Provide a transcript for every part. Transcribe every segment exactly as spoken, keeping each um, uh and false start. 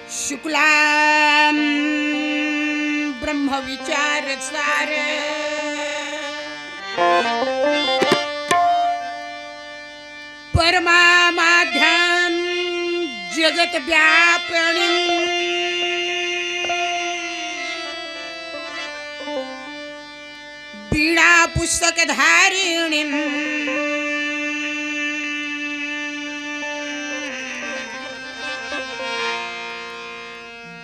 शुक्लां ब्रह्म विचार सार, परमा माध्यां जगत व्यापणी, वीणा पुस्तक धारिणी,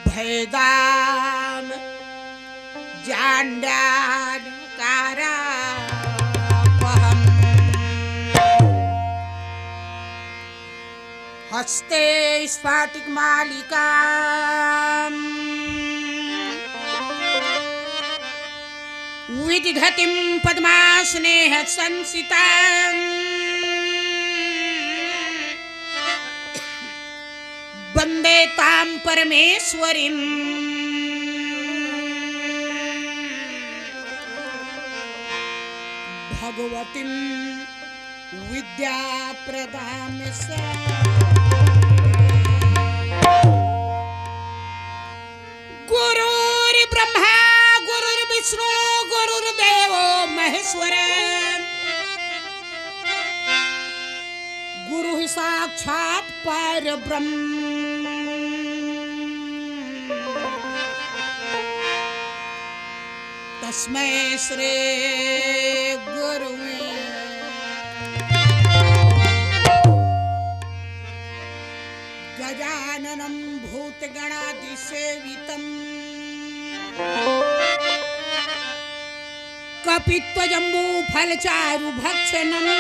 भयदाम जांडान कारापहम। हस्ते स्फाटिक मालिका, विदधतिं पद्मासने संसिता, वंदे तां परमेश्वरीं भगवतीं विद्याप्रदां सा। गुरुर्ब्रह्मा गुरुर्विष्णु गुरुर्देवो महेश्वर। गुरु ही साक्षात परब्रह्म। तस्मै श्री गुरुवे गजाननं भूतगणादिसेवितम्। कपित्वजम्बूफलचारुभक्षणम्।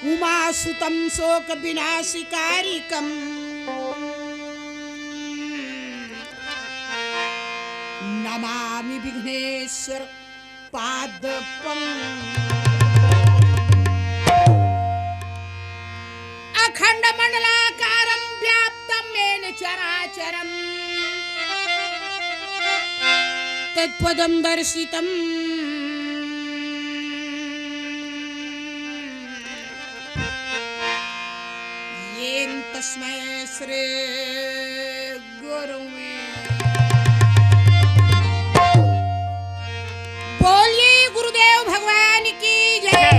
उमासुतं शोकविनाशकारिकम्। नमामि विघ्नेश्वर पादपं। अखंडमंडलाकारं व्याप्तं येन चराचरम्। तत्पदं दर्शितं येन तस्मै श्री गुरुवे। बोलिए गुरुदेव भगवान की जय,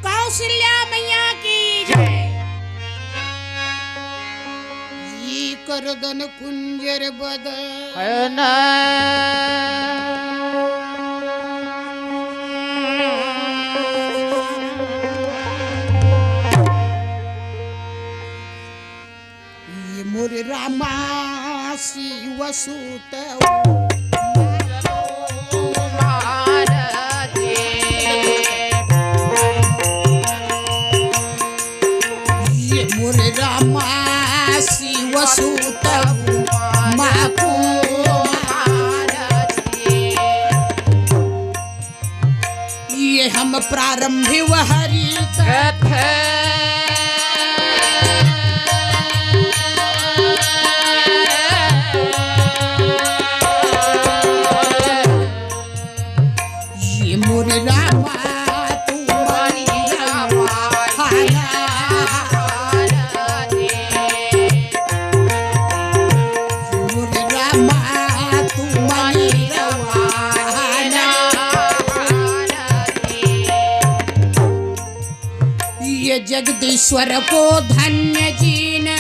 कौशल्या मैया की जय। ये करदन कुंजर बद है ना। ये मोर रामा शिव सुत ये मोर रामा शिव सुत माकू ये हम प्रारंभी वहरी कथे। ये मोर रामा तुम्हारी रामा। मोर रामा तुम्हारी रामा। ये जगदीश्वर को धन्य जीना।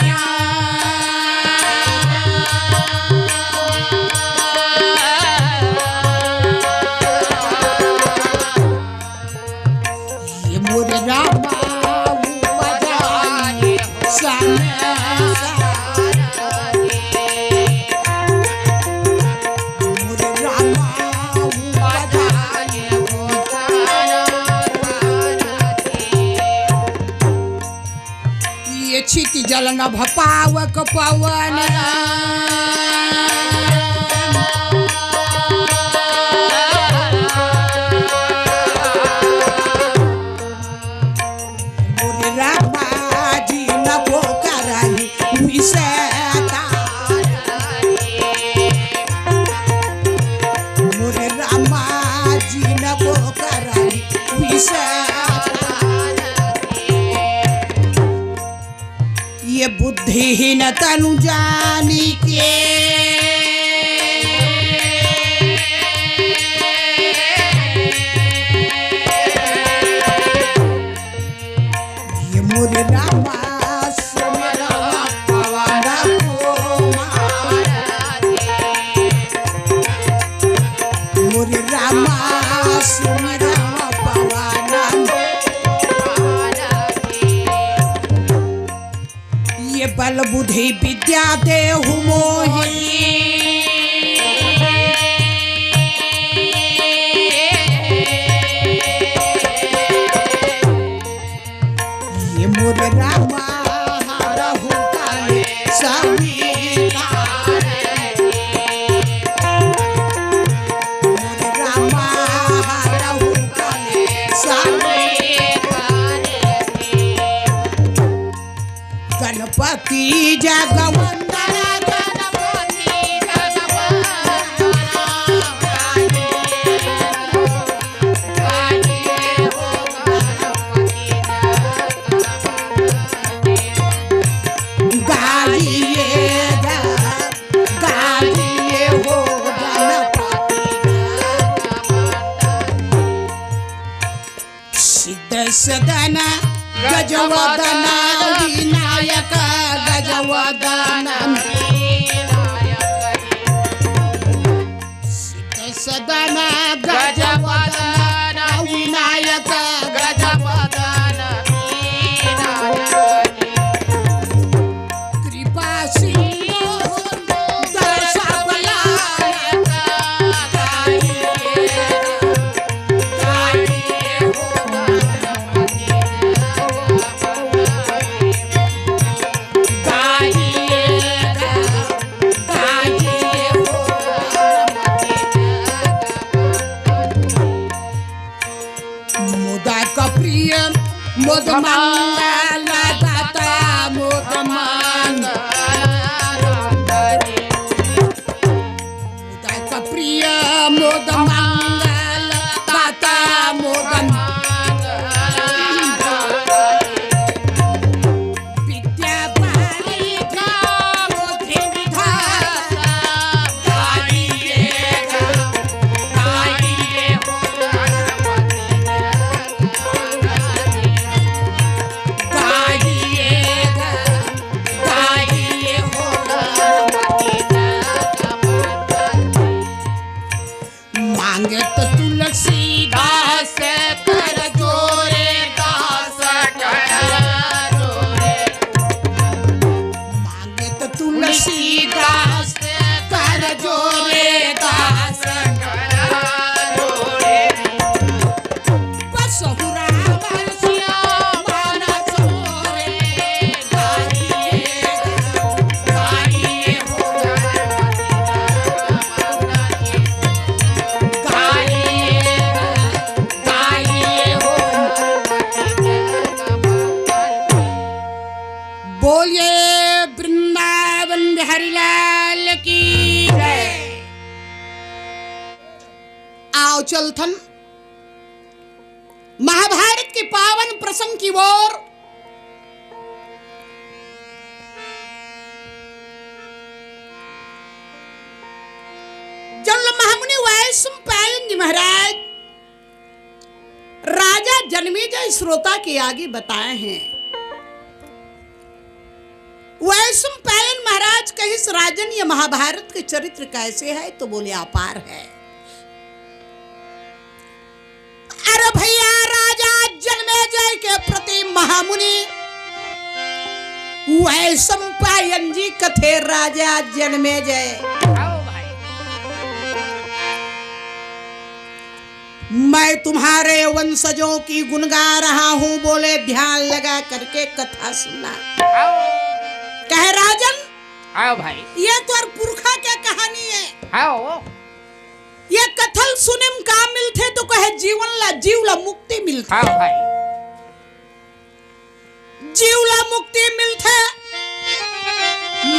ये मोर रामा बजाए सन। मोर रामा बजाए ये छिति जल नभ पावक पवन। मोर रामा जी नभो करहि विषय तार। मोर रामा जी नभो करहि विषय तार। बुद्धिहीन तनु जानी के। ये मोरे रामा सुमिरवा पवन कुमार। मोरे रामा सुमिरवा पवन। ये बल बुद्धि विद्या देहु मोहि। ये मोरे रामा हरहु कलेस विकार। मोरे रामा हरहु कलेस विकार। गणपति जगवंदन। गणपति जगवंदन। गाइए गा, गाइए हो गणपति। सिद्ध सदन गजवदन विनायक गजवदन। सिद्ध सदन गजवदन विनायक गजवदन। कृपा सिंधु दरस बलायक। मोदक प्रिय मोद मंगल दाता मोद मंगल। मोदक प्रिय मोद मंगल दाता मोद मंगल। विद्या पालिका मोद विधाता। गाइए गा, गाइए हो गणपति। गाइए गा, गाइए हो गणपति। मांगे तो तुलसीदास कर जोरे दास कर जोरे। मांगे तो तुलसीदास कर जोरे दास कर जोरे। बसहु राम श्याम न छोड़े। गाइए, गाइए हो गणपति। गाइए, गाइए हो। बोलिए वृंदावन बिहारी लाल की जय। आओ चलथन महाभारत के पावन प्रसंग की ओर। जब महामुनि वैशंपायन जी महाराज राजा जन्मेजय श्रोता के आगे बताए हैं, वैशंपायन महाराज कहिस, राजन, ये महाभारत के चरित्र कैसे है? तो बोले, अपार है। अरे भैया, राजा जन्मेजय के प्रति महामुनि वैशंपायन जी कथे, राजा जन्मेजय, आओ भाई। मैं तुम्हारे वंशजों की गुण गा रहा हूँ, बोले ध्यान लगा करके कथा सुनना। आओ। कहे राजन, आओ भाई। ये तोर पुरखा के कहानी है। आओ। ये कथा ल सुने म का मिलथे तो कहे जीवन ला, जीव ला मुक्ति मिलथे। आओ भाई। जीव ला मुक्ति मिलथे,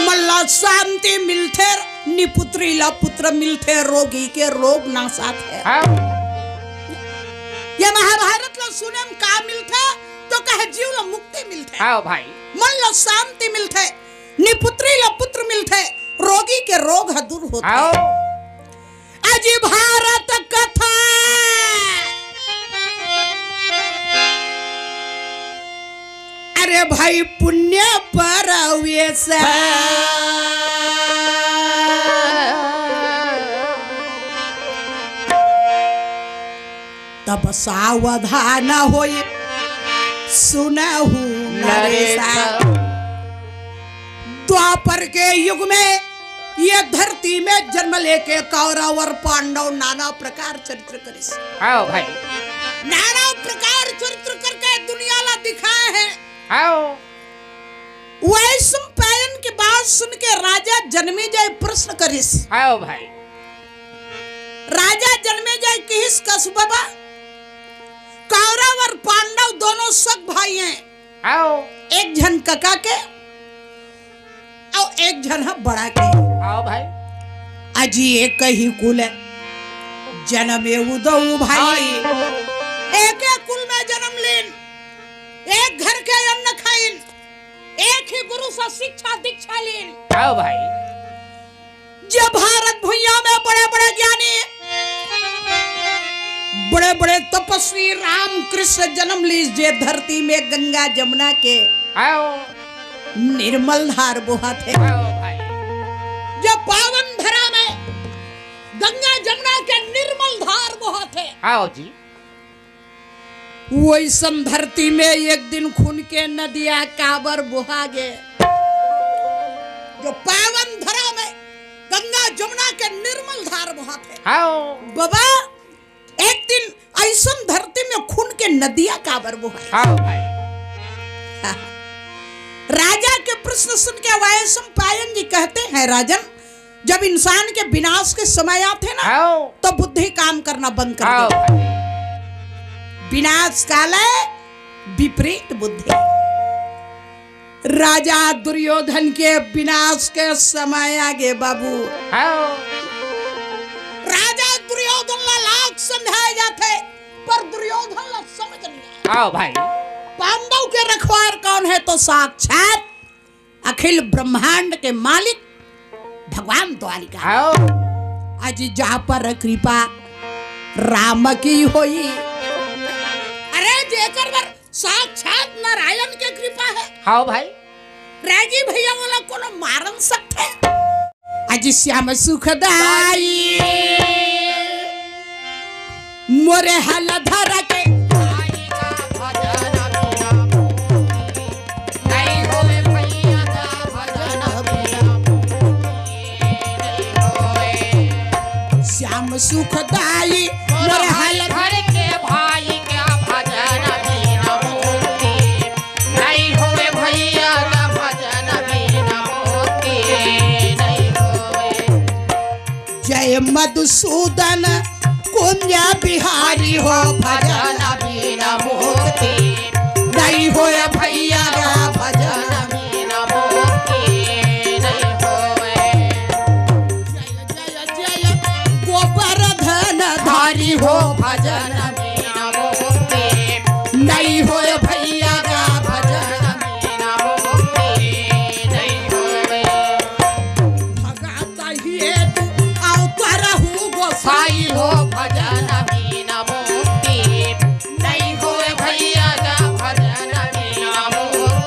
मन ला शांति मिलथे, निपुत्री ला पुत्र मिलथे, रोगी के रोग नासाथे। हाँ। ये महाभारत ला सुने म का मिलथे तो कहे जीव ल मुक्ति मिलथे। हाव भाई। मन ल शांति मिलथे, निपुत्री ल पुत्र मिलथे, रोगी के रोग ह दूर होथे। हाव। अजी भारत कथा, अरे भाई पुण्य परवेश। तब सावधान होई सुनहु नरेश। नरेश। द्वापर के युग में ये धरती में जन्म लेके कौरव और पांडव नाना प्रकार चरित्र करिस। हाव भाई। नाना प्रकार चरित्र करके दुनिया ला दिखाए हे। हाव। वैशंपायन के बात सुन के राजा जनमेजय प्रश्न करिस। हाव भाई। राजा जनमेजय किहिस, कस बाबा, कौरव और पांडव दोनों सग भाई हैं। हाव। एक झन कका के अउ एक झन ह बड़ा के। हाव भाई। अजी एक ही कुल जनमे उदऊ भाई। हाय। एक ही कुल में जन्म लीन, एक घर के अन्न खाइन, एक ही गुरु से शिक्षा दीक्षा लीन। हाव भाई। जे भारत भुइयां में बड़े-बड़े ज्ञानी, बड़े-बड़े तपस्वी रामकृष्ण जन्म लीस, जे धरती में गंगा जमुना के हाव। निर्मल धार बोहत हे। हाव भाई। जे पावन धरा में गंगा जमुना के निर्मल धार बोहत हे। हाव जी। वैसन धरती में एक दिन खून के नदिया काबर बोहा गे? जो पावन धरा में गंगा जमुना के निर्मल धार बोहत हे। हाव। बाबा, एक दिन ऐसन धरती में खून के नदिया काबर बोहा? हाव भाई। राजा के प्रश्न सुन के वैशंपायन जी कहते हैं, राजन, जब इंसान के विनाश के समय आथे ना, हाव। तो बुद्धि काम करना बंद कर हाव। दे। विनाश काले विपरीत बुद्धि। राजा दुर्योधन के विनाश के समय आगे बाबू। हाव। राजा दुर्योधन ला लाख समझाए जाथे, पर दुर्योधन ला समझ नहीं आए। हाव भाई। पांडव के रखवार कौन है? तो साक्षात अखिल ब्रह्मांड के मालिक भगवान द्वारिका। हाव। अजी जा पर कृपा राम की होई। अरे जेकर बर साक्षात नारायण के कृपा हे। हाव भाई। रागी भैया वाला कोनो मारन सकथे। अजी श्याम सुखदाई। मोरे हल धर के। श्याम सुखदाई मोर हल भर के भाई का भजन बिना मुक्ति नहीं होवे भैया का भजन बिना मुक्ति नहीं होवे। जय मधुसूदन कुंज बिहारी हो भजन बिना मुक्ति नहीं होए भैया का भजन बिना मुक्ति नहीं होए। जय जय जय गोवर्धन धारी हो भजन बिना मुक्ति नहीं होए भैया का भजन बिना मुक्ति नहीं होए। भगत ही तू अवतरहु गोसाई हो भजन बिना मुक्ति नहीं होए भैया का भजन बिना मुक्ति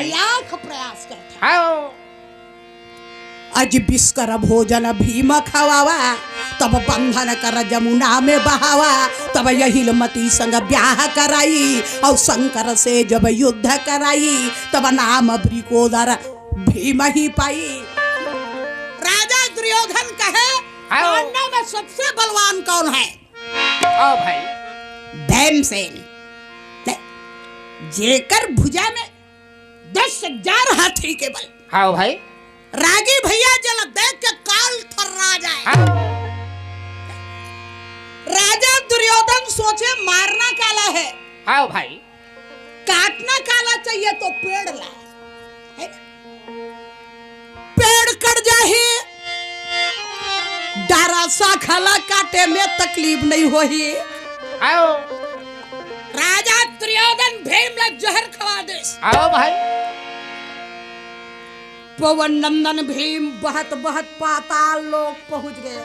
लाख प्रयास करथे। हाँ। अजी विष कर भोजन भीम खवावा, तब बंधन कर जमुना में बहावा। तब अहिलमती संग ब्याह कराई, अउ शंकर से जब युद्ध कराई, तब नाम वृकोदर भीम ही पाई। राजा दुर्योधन कहे, हाँ। पांडव में सबसे बलवान कौन है? आओ भाई। भीमसेन। ले, जेकर भुजा में दस हजार हाथी के बल। हाँ भाई। रागी भैया जला देख के काल थर्रा जाए। हाँ। राजा दुर्योधन सोचे, मारना काला है, हाँ भाई। काटना काला चाहिए तो पेड़ ला, है ना? पेड़ कट जाही, डारा शाखा ला काटे में तकलीफ नहीं होही। आओ। राजा दुर्योधन भीम ला जहर खवा देस। आओ भाई। पवन नंदन भीम बहत बहत पाताल लोक पहुंच गए।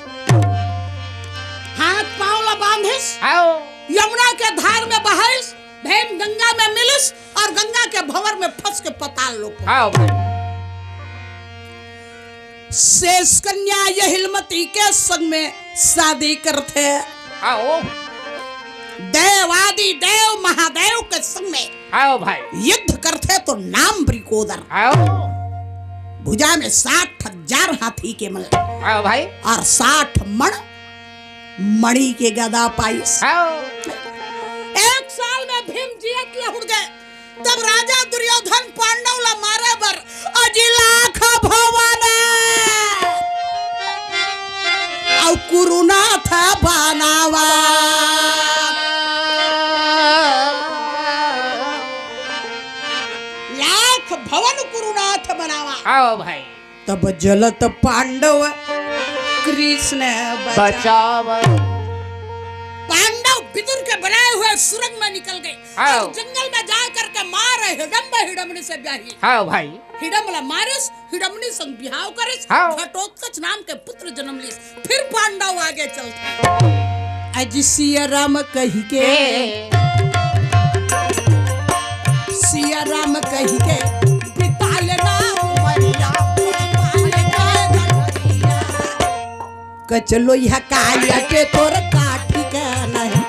हाथ पांव ला बांधिस, आओ। यमुना के धार में बहाइस, भीम गंगा में मिलिस और गंगा के भंवर में फंस के पाताल लोक पहुंच गए। आओ भाई। शेष कन्या अहिलमती के संग में शादी करथे। आओ। देवादि देव महादेव के संग में आओ भाई। युद्ध करथे तो नाम वृकोदर। आओ। भुजा में साठ हजार हाथी के मल। आओ भाई। और साठ मण मणि के गदा पाइस। आओ। एक साल में भीम जियत लहुट गए। तब राजा दुर्योधन पांडव ला मारे बर अजी लाख भवन अउ कुरुनाथ बनावा। लाख भवन कुरुनाथ बनावा। आओ भाई। तब जलत पांडव कृष्ण बचाव। बचाव। पांडव विदुर के बनाए हुए सुरंग में निकल गए। हाँ। और जंगल में जा करके मारे हिडम्ब हिडमनी से ब्याही। हाँ भाई। हिडम्ब ला मारिस, हिडमनी संग बिहाव करिस, हाँ। घटोत्कच नाम के पुत्र जन्म लिस। फिर पांडव आगे चलथे। अजी सिया राम कही के, ए। सिया राम कही के, बिता लेना उमरिया, बिता लेना उमरिया। कचलोइहा काय के तोर का ठिकाना हे।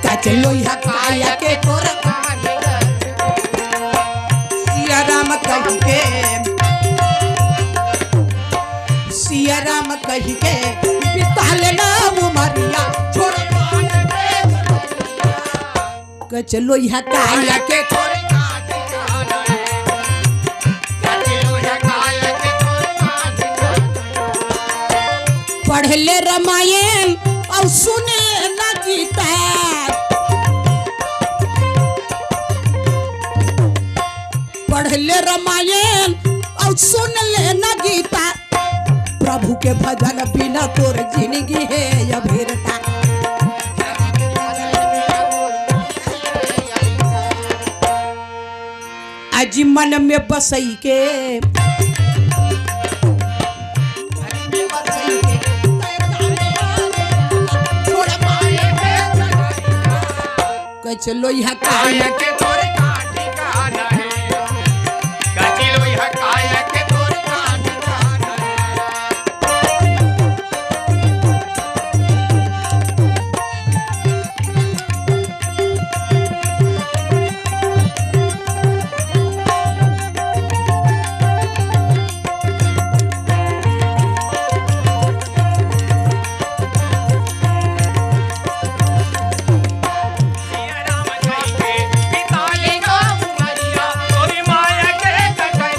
कचलोइहा काय के तोर का ठिकाना हे। सिया राम कहि के, सिया राम कहि के, बिता लेना उमरिया, छोड़ कचलोइहा काय के तोर का ठिकाना हे। पढ़ ले रामायण अउ सुन ले ना गीता। पढ़ ले रामायण अउ सुन ले ना गीता। प्रभु के भजन बिना तोर जिनगी हे अभिरता। अजी मन में बसई के, कचलोइहा काय के तोर का ठिकाना हे। कचलोइहा काय के तोर का ठिकाना हे।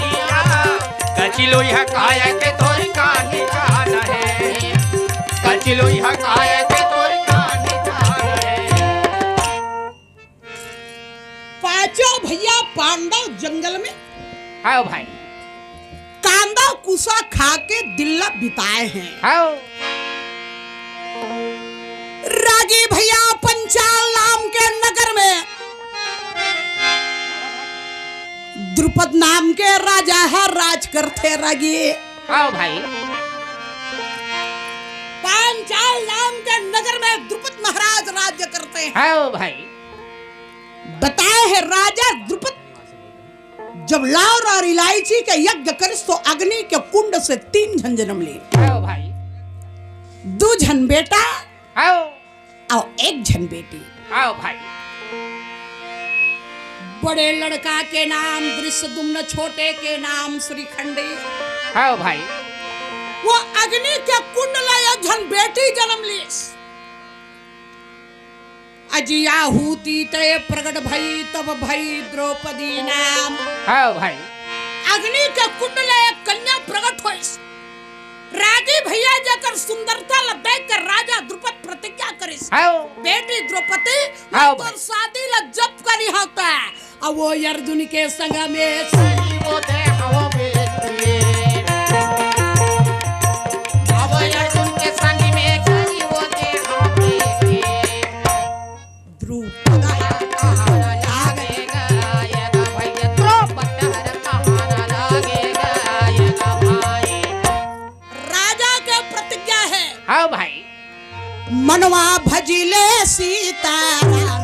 कचलोइहा काय के तोर का ठिकाना हे। कचलोइहा काय के तोर का ठिकाना हे। पांचों भैया पांडव जंगल में, हाँ भाई। कांदा कुसा खा के दिन ला बिताए हैं। हाँ। रागी भैया पंचाल नाम के नगर में द्रुपद नाम के राजा ह राज करथे रागी। हाँ भाई। पांचाल नाम के नगर में द्रुपद महाराज राज्य करथे। हाँ भाई। बताए हे राजा द्रुपद जब लौंग अउ इलायची के यज्ञ करिस तो अग्नि के कुंड से तीन झन जनम लीन। हव भाई। दू झन बेटा हव। अउ एक झन बेटी। हव भाई। बड़े लड़का के नाम धृष्टद्युम्न, छोटे के नाम शिखंडी। हव भाई। वो अग्नि के कुंड ले एक झन बेटी जनम लीस। अजी आहुति ते प्रगट भई, तब भई द्रौपदी नाम। हव भाई। अग्नि के कुंड ले एक कन्या प्रगट होइस। रागी भैया जेकर सुंदरता ल देख कर राजा द्रुपद प्रतिज्ञा करिस। हव। बेटी द्रौपदी, हव मैं भाई। तोर शादी ल जब करिहौं त, अउ वो अर्जुन के संग में सही वो दे हव बेटी। अउ वो अर्जुन के संग में सही वो दे हव बेटी। द्रुपद हर कहान लागेगा, ये गा भैया द्रौपद हर कहान लागेगा, ये गा भाई। राजा के प्रतिज्ञा हे। हव भाई। मनवा भजिले सीताराम,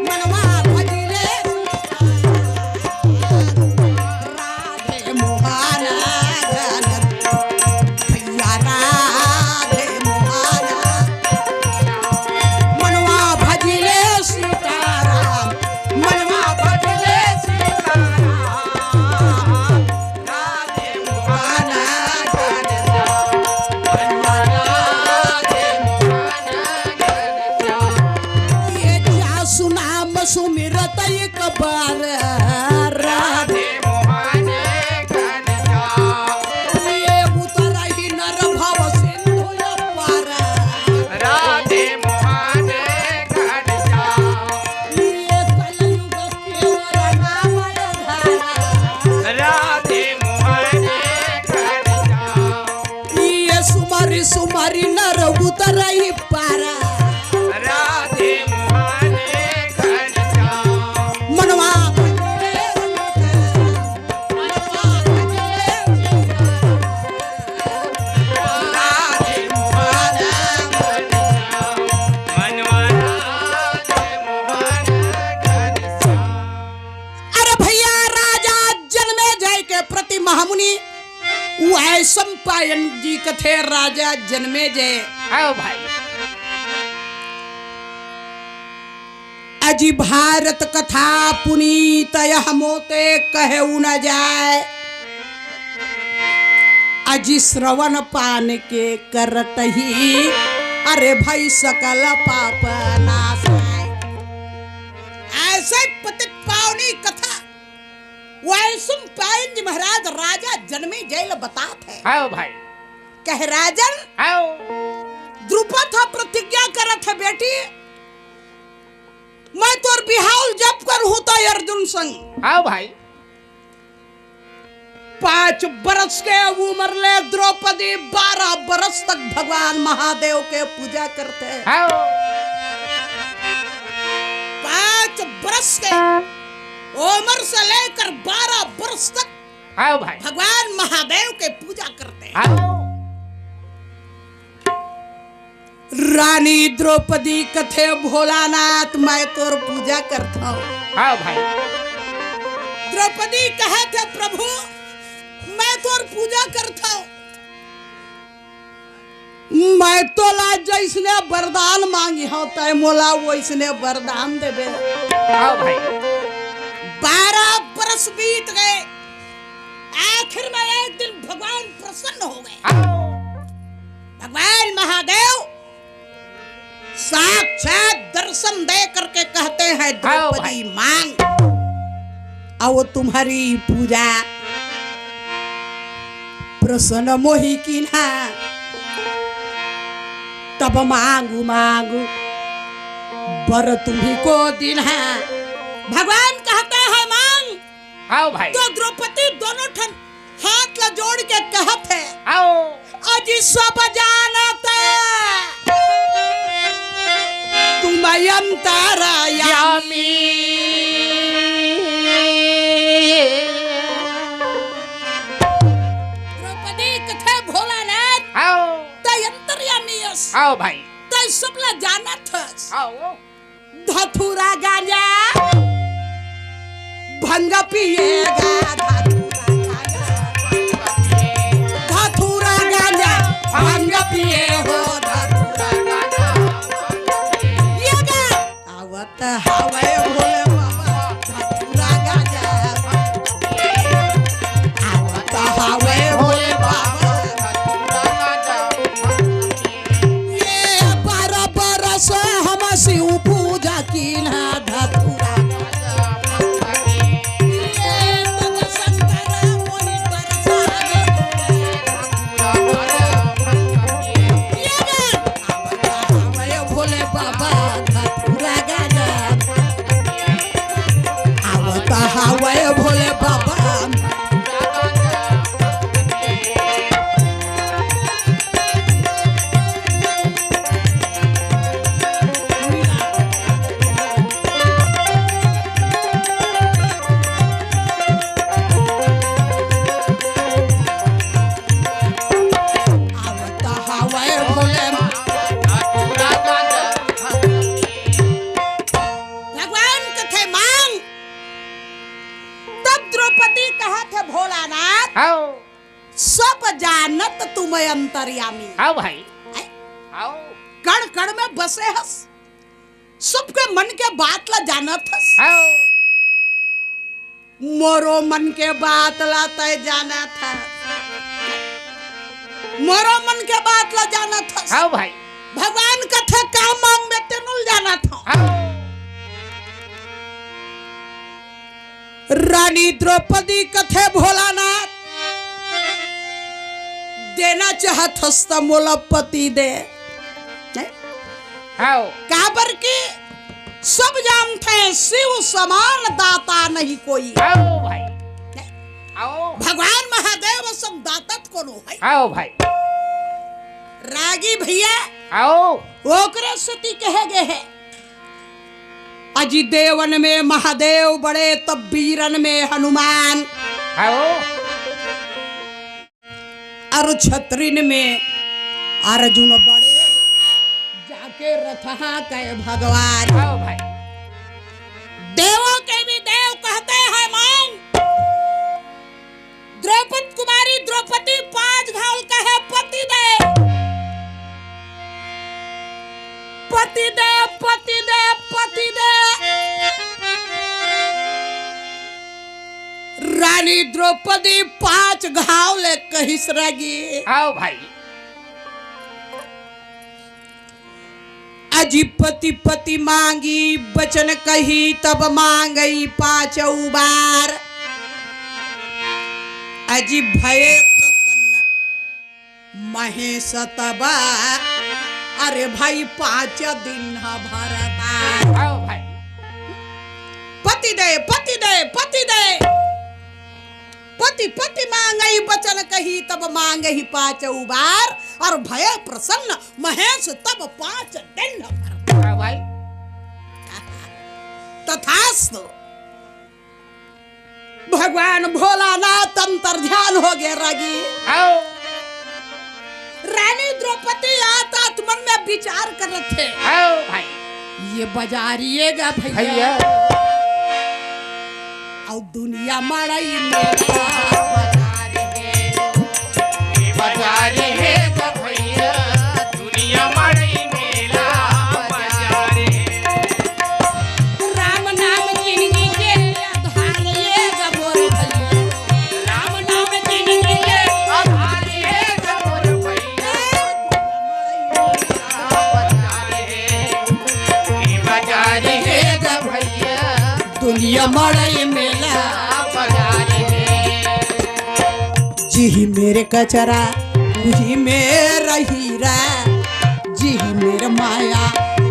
मनवा भजिले सीताराम। राधे मोहन गन, भैया राधे मोहन। मनवा भजिले सीताराम, मनवा भजिले सीताराम। राधे मोहन गन श्याम, मनवा राधे मोहन गन श्याम। ये जासु नाम सुमिरत एक बार, राधे मोहन घनश्याम। ये उतरही नर भव सिंधु अपार। राधे मोहन घनश्याम। ये कलयुग केवल नाम आधार। राधे मोहन घनश्याम। ये सुमरि सुमरि नर उतरही पार। राधे मोहन घनश्याम। मनवा राधे मोहन घनश्याम। मनवा राधे मोहन घनश्याम। अरे भैया, राजा जनमेजय के प्रति महामुनि वैशंपायन जी कथे, राजा जनमेजय। हव भाई। अजी भारत कथा पुनीत यह मोते कहेउ न जाय। अजी श्रवण पान के करत ही, अरे भाई सकल पाप नाश आय। ऐसे पतित पावनी कथा वैशंपायन जी महाराज राजा जनमेजय ल बतात हे। हव भाई। कहे राजन, हव। द्रुपद ह प्रतिज्ञा करत हे बेटी, मैं तोर बिहाव जब करहूं त अर्जुन संग। हव भाई। पांच बरस के उमर ले द्रौपदी बारह बरस तक भगवान महादेव के पूजा करथे। हव। पांच बरस के उमर से लेकर बारह बरस तक हव भाई। भगवान महादेव के पूजा करथे। हव। रानी द्रौपदी कथे, "भोलानाथ, मैं तोर पूजा करथंव।" हव भाई। द्रौपदी कहत हे, "प्रभु, मैं तोर पूजा करथंव। मैं तोला जइसने वरदान मांगिहंव, तैं मोला वइसने वरदान देबे।" हव भाई। बारह बरस बीत गए। आखिर में एक दिन भगवान प्रसन्न हो गए। हव। भगवान महादेव साक्षात दर्शन दे करके कहते हैं, हाँ भाई। द्रौपदी मांग, अउ तुम्हरी पूजा प्रसन्न मोहि कीन्हा, तब मांगु मांगु बर तुम्ही को दीन्हा। भगवान कहते हैं मांग, हाँ भाई। तो द्रौपदी दोनों ठन हाथ ला जोड़ के कहत हे, हाँ। अजी सब जानत तुम अंतर्यामी। यामी। द्रौपदी कथे भोलानाथ, हाँ। तैं अंतर्यामी अस। हाँ भाई। तैं सब ला जानत हस। हाँ। धतूरा गांजा, भांग पिए गा धतूरा गांजा, धतूरा गांजा, भांग पिए हो धतूरा गांजा। ये गा आवत हावय भोले बाबा धतूरा गांजा, आवत हावय भोले बाबा। ये बारह बरस हम शिव पूजा कीन्हा धतूरा। ये तब शंकर मोहि बरसावे। ये रे, आवत हावय भोले बाबा धतूरा गांजा। आवत हावय भोले बाबा। आवत हावय भोले। भगवान कथे मांग। तब द्रौपदी कहत हे भोलानाथ, हव। सब जानत तुम अंतर्यामी। हव भाई। हैं? हव। कण कण में बसे हस, सबके मन के बात ला जानत हस। हव। मोरो मन के बात ला तय जानत हस, मोरो मन के बात ला जानत हस। हव भाई। भगवान कथे का मांगबे तेन ल जानत हव। हव। रानी द्रौपदी कथे भोलानाथ, देना चाहत हस त मोला पति दे। हैं? हव। काबर कि सब जानथे शिव समान दाता नहीं कोई। हव भाई। हैं? हव। भगवान महादेव सम दाता त कोनो है। हव भाई। रागी भैया, हव। ओकरे सेती कहे गे हे, अजी देवन में महादेव बड़े, तब बीरन में हनुमान। हव। अरु छतरिन में अर्जुन बड़े, जाके रथहा के भगवान। हव भाई। देवों के भी देव कहते हैं मांग। द्रौपद कुमारी द्रौपदी पांच घाव ल कहे पति दे, पति दे, पति दे, पति दे। रानी द्रौपदी पांच घाव ले कहिस रागी। हव भाई। अजी पति पति मांगी बचन कही, तब मांगई पांचौ बार। अजी भये प्रसन्न महेश तब, अरे भाई पांच दिन ह भरता। हव भाई। पति दे, पति दे, पति दे। पति पति मांगई बचन कही, तब मांगही पांचौ बार। अउ भये प्रसन्न महेश तब पांच दिन भर। हाँ भाई। तथास्तु। भगवान भोलानाथ अंतर ध्यान हो गे रागी। हव। रानी द्रौपदी आत आत मन में विचार करत हे। हव भाई। ये बाजारी हे गा भैया। भैया। अउ दुनिया मड़ई में बाजारी हे गा भैया, दुनिया मड़ई मेला बाजारी हे। राम नाम जिनगी के आधार हे गा मोर भैया। राम नाम जिनगी के आधार हे गा मोर भैया। बाजारी हे गा भैया। दुनिया मड़ई मेला बाजारी हे। जिही मेर कचरा, उही मेर हीरा, जिही मेर माया,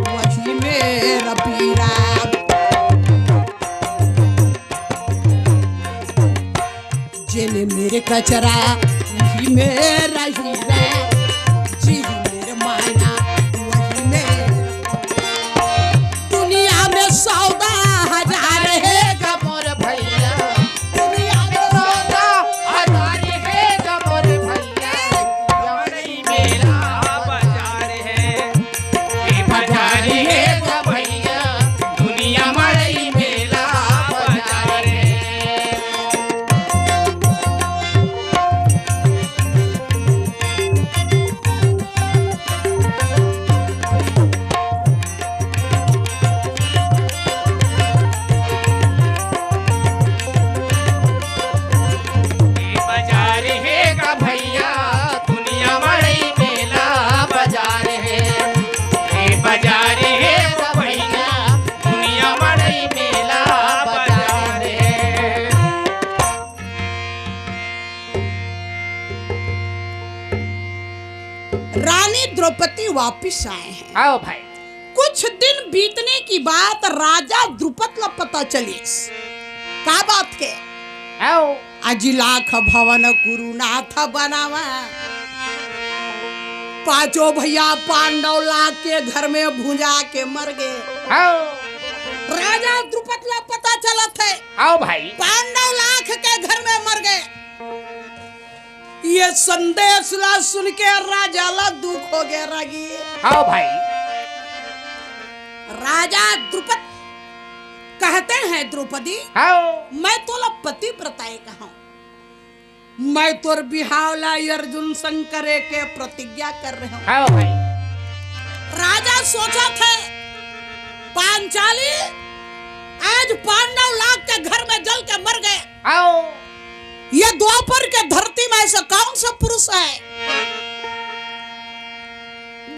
वही मेर पीरा। जेने मेर कचरा, उही मेर हीरा, जिही मेर माया, वही मेर। दुनिया में सौदा हजार हे गा मोर भैया। दुनिया में सौदा हजार हे गा मोर भैया। मड़ई मेला बाजार हे, ए बाजार हे गा भैया। दुनिया मड़ई मेला बाजार हे। रानी द्रौपदी वापिस आए हैं। आओ भाई। कुछ दिन बीतने की बात राजा द्रुपद ला पता चलिस। का बात के? आओ। अजी लाख भवन कुरुनाथ बनावा। पांचों भैया पांडव लाख के घर में भुंजा के मर गए। आओ। राजा द्रुपद ला पता चलत है। आओ भाई। पांडव लाख के घर में मर गए। ये संदेश ला सुन के राजा ला दुख हो गया रागी। आओ भाई। राजा द्रुपद कहते हैं, द्रौपदी, आओ। मैं तोला पतिव्रता कहूं, मैं तोर बिहाव ला अर्जुन संग करे के प्रतिज्ञा कर रहे हूं। आओ भाई। राजा सोचत है, पांचाली आज पांडव लाख के घर में जल के मर गए। आओ। ये द्वापर के धरती में ऐसा कौन सा पुरुष है,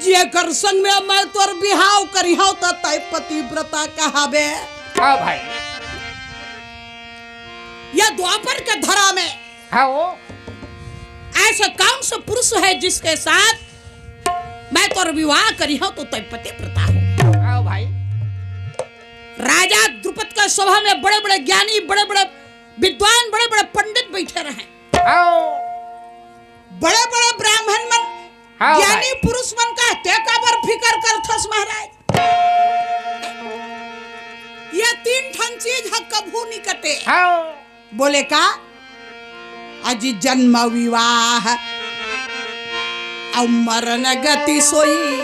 जेकर संग में मैं तोर बिहाव करिहंव त तय पतिव्रता कहाबे? आओ भाई। ये द्वापर के धरा में आओ। ऐसा कौन सा पुरुष है जिसके साथ मैं तोर विवाह करिहंव त तय पतिव्रता हो? आओ भाई। राजा द्रुपद का सभा में बड़े-बड़े ज्ञानी, बड़े-बड़े विद्वान, बड़े-बड़े पंडित बैठे रहे। आओ। बड़े-बड़े ब्राह्मण मन, आओ भाई। ज्ञानी पुरुष मन का ते काबर फिकर करथस महाराज? ये तीन ठन चीज ह कभू नि कटे। आओ। बोले का? अजी जन्म विवाह अउ मरण गति सोई।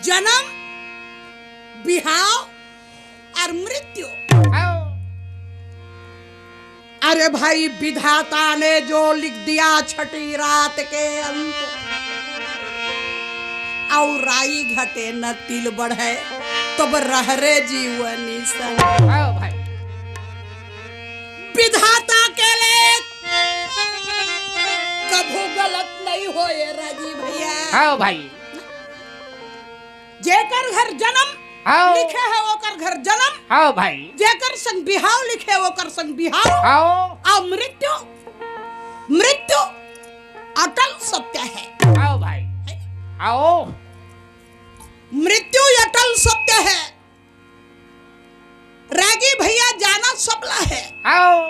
जन्म, बिहाव और मृत्यु। आओ। अरे भाई, विधाता ने जो लिख दिया छठी रात के अंत, और राई घटे न तिल बढ़े, तब रह रे जीवनी संग। आओ भाई। विधाता के लेख कभू गलत नहीं होए रागी भैया। आओ भाई। जेकर घर जन्म आओ। लिखे है, ओकर घर जन्म। आओ भाई। जेकर संग बिहाव लिखे, ओकर संग बिहाव। आओ। अउ मृत्यु, मृत्यु अटल सत्य है। आओ भाई। है ना? आओ। मृत्यु अटल सत्य है। रागी भैया, जाना सबला है, आओ।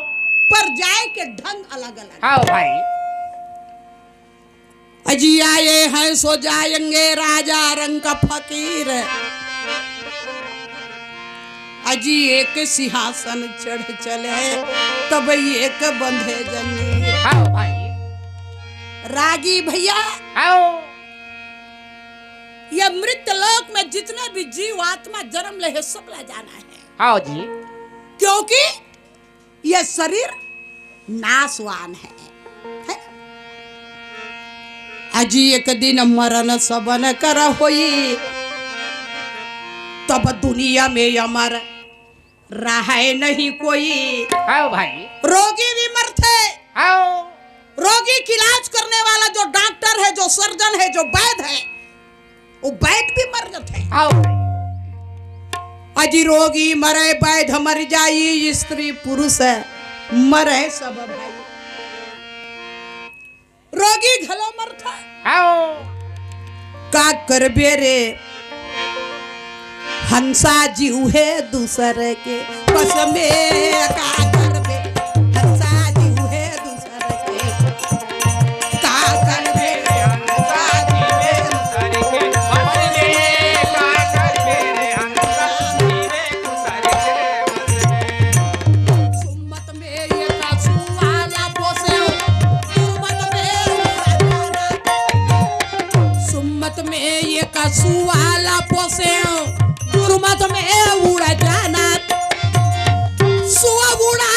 पर जाए के ढंग अलग-अलग। आओ भाई। अजी आए हैं सो जाएंगे, राजा रंग का फकीर। अजी एक सिंहासन चढ़ चले, तब एक बंधे जंजीर। आओ भाई। रागी भैया, आओ। ये मृत्यु लोक में जितने भी जीव आत्मा जन्म ले है, सबला जाना है। आओ जी। क्योंकि ये शरीर नाशवान है, है? अजी एक दिन मरण सबन कर होई, तब दुनिया में अमर रहे नहीं कोई। आओ भाई। रोगी भी मरथे। आओ। रोगी की इलाज करने वाला जो डॉक्टर है, जो सर्जन है, जो वैद्य है, वो वैद्य भी मर जाते हैं। आओ। अजी रोगी मरे, वैद्य मर जाई, स्त्री पुरुष मरे सब भाई। रोगी घलो मरथे। आओ। का करबे रे, हंसा जीव है दूसर के बस में, का करबे, हंसा जीव है दूसर के। का करबे, हंसा जीव है दूसर के। सुमत में ये का सुवाला पोसे, सुमत में ये का सुवाला पोसे, गुरमत में उड़ जाना। सुआ उड़ा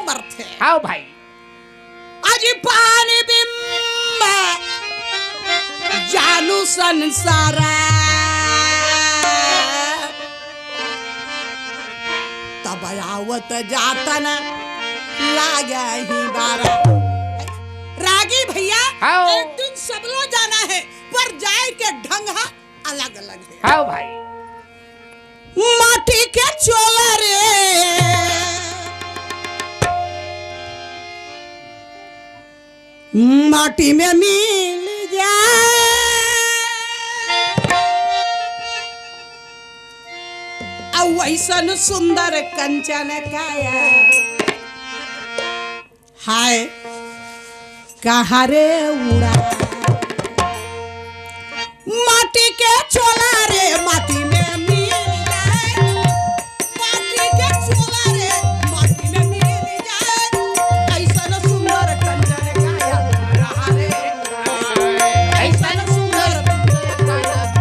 परथे। हाव भाई। अजी पानी बिम्ब जानू संसार, तब आवत जातन लागही बारा। रागी भैया, हाव। एक दिन सबलो जाना हे, पर जाय के ढंग ह अलग-अलग हे। हाव भाई। माटी के चोला रे, माटी में मिल जाय, अउ वइसन सुंदर कंचन काया। हाय, कहाँ रे उड़ा? माटी के चोला रे, माटी में मिल जाय। माटी के चोला रे, माटी में मिल जाय। अइसन सुंदर कंचन काया रहा रे। अइसन सुंदर कंचन काया।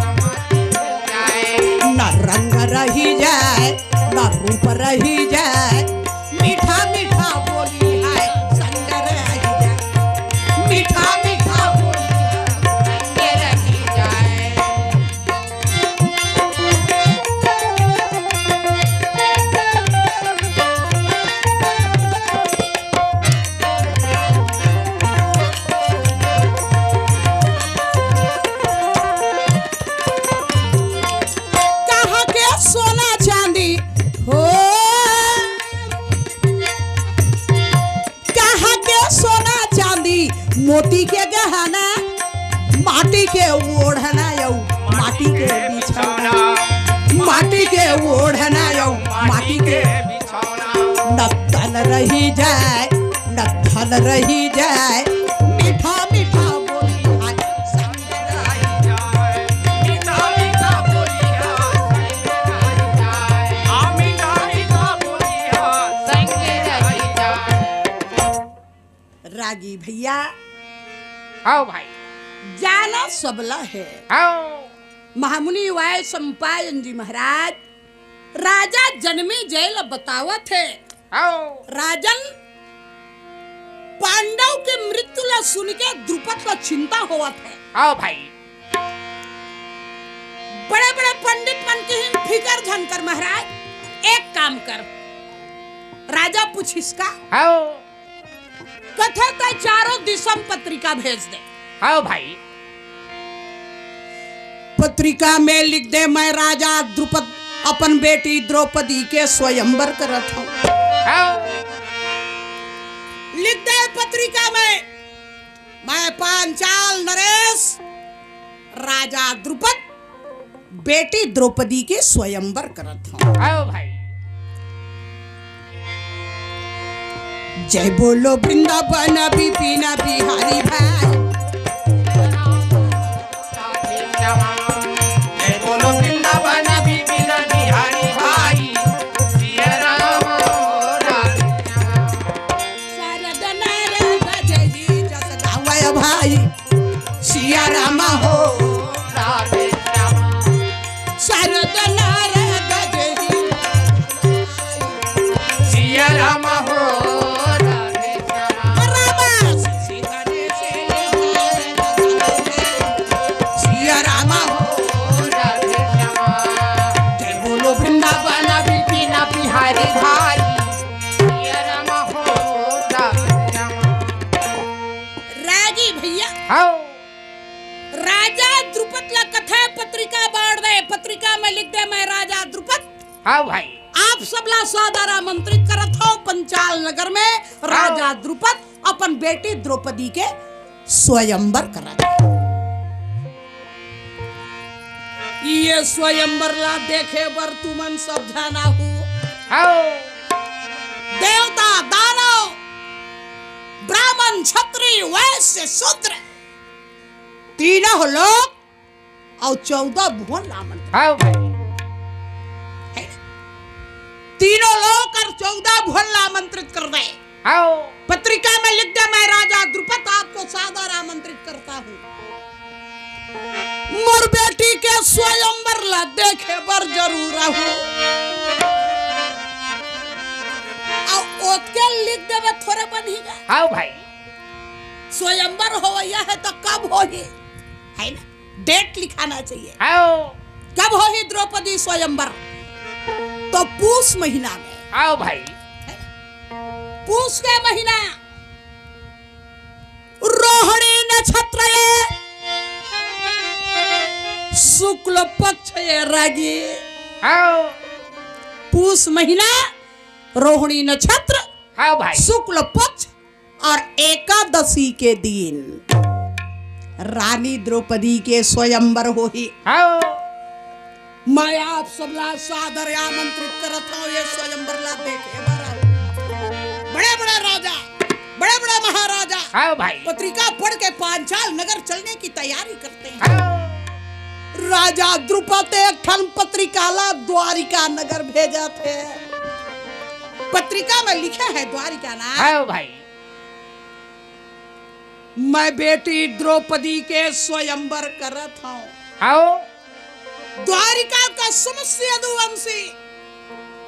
न रंग रही जाय, ना रूप रही जाय, मीठा मीठा बोली हाय संग रही जाय, मीठा मीठा बोली हाय संग रही जाय। कहाँ के सोना चांदी हो, कहाँ के सोना चांदी, मोती के गहना, माटी के ओढ़ना अउ माटी के बिछौना, माटी के ओढ़ना अउ माटी के बिछौना। न तन रही जाय, न धन रही जाय, मीठा मीठा बोली हाय संग रही जाय। मीठा मीठा बोली हाय संग रही जाय। हाँ, मीठा मीठा बोली हाय संग रही जाय। रागी भैया। हाव भाई। जाना सबला हे। हाव। महामुनि वाय सम्पायन जी महाराज राजा जनमेजय ल बतावत हे। हाव। राजन, पांडव के मृत्यु ल सुन के द्रुपद ल चिंता होवत हे। हाव भाई। बड़े-बड़े पंडित मन किहिन फिकर झन कर महाराज, एक काम कर। राजा पूछिस का? हाव। कथे तैं चारों दिशा म पत्रिका भेज दे। हाव भाई। पत्रिका में लिख दे, मैं राजा द्रुपद अपन बेटी द्रौपदी के स्वयंवर करत हंव। हाव। लिख दे पत्रिका में, मैं पांचाल नरेश राजा द्रुपद बेटी द्रौपदी के स्वयंवर करत हंव। हाव भाई। जय बोलो वृंदावन विपिन बिहारी भाई। जय बोलो वृंदावन विपिन बिहारी भाई। सिया राम राधे श्याम। शारद नारद जय जस गावय भाई। सिया राम हो राधे श्याम। शारद नारद जय सिया राम हो राधे श्याम। राम सीता ने से सिया राम हो राधे श्याम। जय बोलो वृंदावन विपिन बिहारी भाई। सिया राम हो राधे श्याम। रागी भैया। हाव। राजा द्रुपद ला कथे पत्रिका बांट दे, पत्रिका में लिख दे, मैं राजा द्रुपद। हाव भाई। आप सबला सादर आमंत्रित करत हंव पंचाल नगर में। हाव। राजा द्रुपद अपन बेटी द्रौपदी के स्वयंवर करत हे। ये स्वयंवर ला देखे बर तुमन सब झन आहू। हाव। देवता, दानव, ब्राह्मण, क्षत्रिय, वैश्य, शूद्र, तीनों लोक अउ चौदह भुवन ला आमंत्रित। हाव भाई। तीनों लोक अउ चौदह भुवन ला आमंत्रित कर दे। हाव। पत्रिका में लिख दे, मैं राजा द्रुपद आपको सादर आमंत्रित करता हूँ। मोर बेटी के स्वयंवर ला देखे बर जरूर आहू। अउ ओतके लिख देबे, थोरे बनही गा। हाव भाई। स्वयंवर होवइया हे त कब होही, है ना? डेट लिखाना चाहिए। हाव। कब होही द्रौपदी स्वयंवर? तो पूस महीना में। हाव भाई। है ना? पूस के महीना, रोहिणी नक्षत्र ये, शुक्ल पक्ष ये रागी। हाव। पूस महीना, रोहिणी नक्षत्र, हाव भाई। शुक्ल पक्ष और एकादशी के दिन रानी द्रौपदी के स्वयंवर होही। हाव। मैं आप सबला सादर आमंत्रित करत हूँ, ये स्वयंवर ला देखे बर। बड़े-बड़े राजा, बड़े-बड़े महाराजा, हाव भाई। पत्रिका पढ़ के पांचाल नगर चलने की तैयारी करते हैं। हाव। राजा द्रुपद एक ठन पत्रिका ला द्वारिका नगर भेजत हे। पत्रिका में लिखे हे द्वारिका ना। हाव भाई। मैं बेटी द्रौपदी के स्वयंवर करत हूँ। हाव। द्वारिका का समस्त यदुवंशी,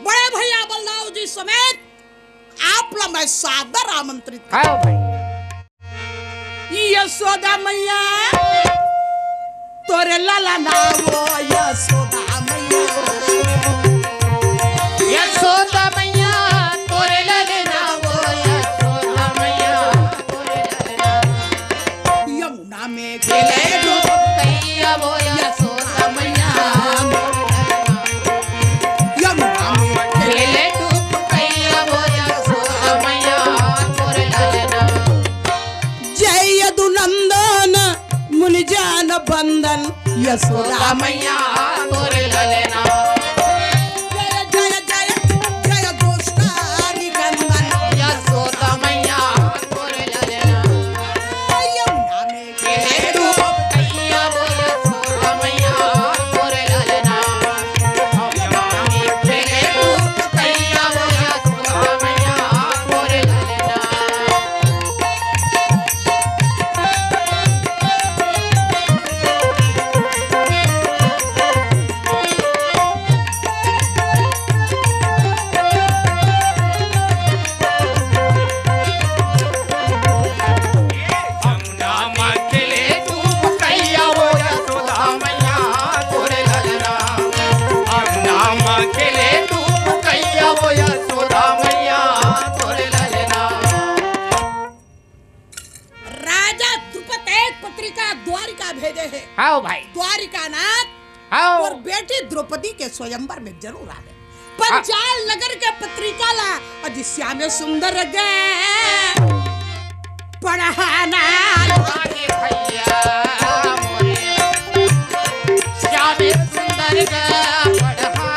बड़े भैया बलदाऊ जी समेत आप ला मैं सादर आमंत्रित करत हूँ। हाव भाई। यशोदा मैया तोरे ललना वो यशोदा मैया। यशोदा मैया तोरे ललना वो यशोदा मैया। यमुना में खेले डूब गैया वो यशोदा मैया। यमुना में खेले डूब गैया वो यशोदा मैया। जय यदुनंदन मुनि जान बंदन यशोदा मैया। जय जय जय जय गोष्ठारी कंदन। राजा द्रुपद एक पत्रिका द्वारिका भेजे हे। हाव भाई। द्वारिका नाथ हाव। और बेटी द्रौपदी के स्वयंवर में जरूर आवे। पंचाल नगर के पत्रिका ला अजी श्याम सुंदर गे पढ़ाना। अरे भैया मोरे, श्याम सुंदर गे पढ़ाना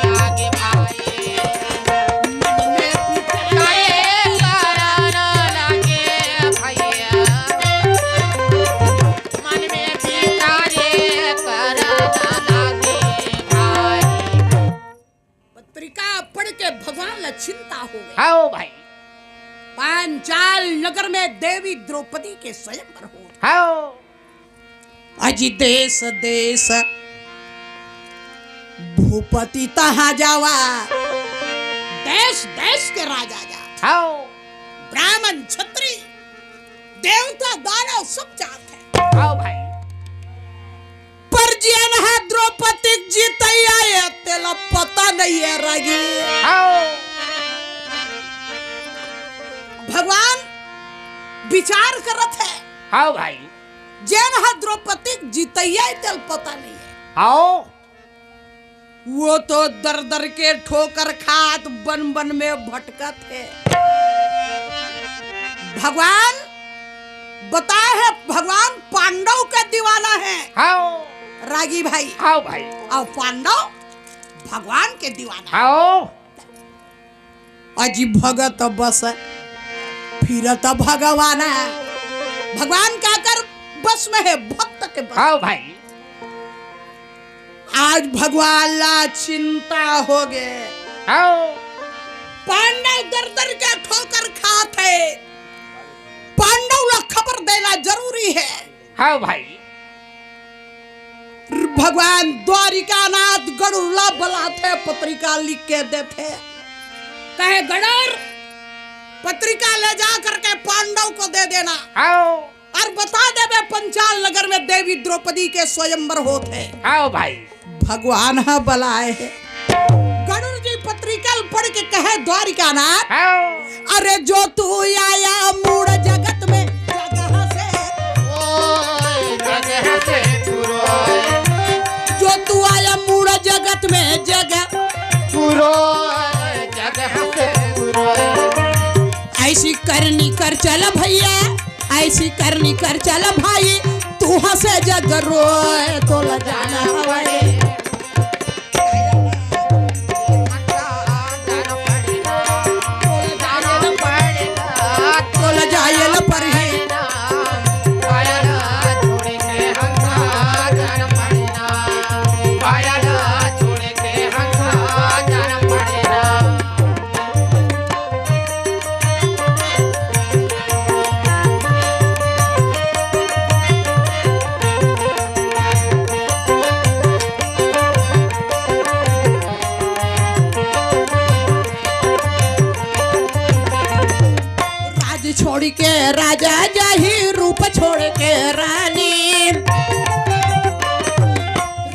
लागे भाई। मन में पिता रे कराना लागे भैया। मन में पिता रे कराना लागे भाई। पत्रिका पढ़ के भगवान ला चिंता हो गई। हाव भाई। पांचाल नगर में देवी द्रौपदी के स्वयंवर हो। हाव। अजी देश देश भूपति तहाँ जावा, देश देश के राजा जात। हाव। ब्राह्मण, क्षत्रिय, देवता, दानव सब जात हे। हाव भाई। पर जेन ह द्रौपदी के जीतइया हे, तेला पता नइ हे रागी। हाव। भगवान विचार करत हे। हाव भाई। जेन ह द्रौपदी के जीतइया हे, तेला पता नइ हे। हाव। वो तो दर दर के ठोकर खात बन बन में भटकत हे। भगवान बताए हे, भगवान पांडव के दीवाना हे। हाव। रागी भाई। हाव भाई। अउ पांडव भगवान के दीवाना हे। हाव। अजी भगत बस फिरत भगवान। भगवान काकर बस में हे? भक्त के बस। हाव भाई। आज भगवान ला चिंता हो गे। हाव। पांडव दर दर के ठोकर खात हे। पांडव ला खबर देना जरूरी हे। हाव भाई। भगवान द्वारिकानाथ गरुड़ ला बलाथे, पत्रिका लिख के देथे। कहे, "गणर, पत्रिका ले जा करके पांडव को दे देना और बता देबे, पंचाल नगर में देवी द्रौपदी के स्वयंवर होत हे।" भगवान ह बलाए हे। गणर जी पत्रिका ल पढ़ के कहे, "द्वारिकानाथ, अरे जो तू आया मूड़ जगत में जगह से, जो तू आया मूड़ जगत में जगह, ऐसी करनी कर चल भैया, ऐसी करनी कर चल भाई, तू हंसे जग रोए, तोला जाना हवय।" तोला जाए ल परही। राज छोड़ के राजा जाही, रूप छोड़ के रानी।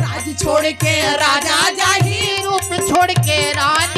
राज छोड़ के राजा जाही, रूप छोड़ के रानी।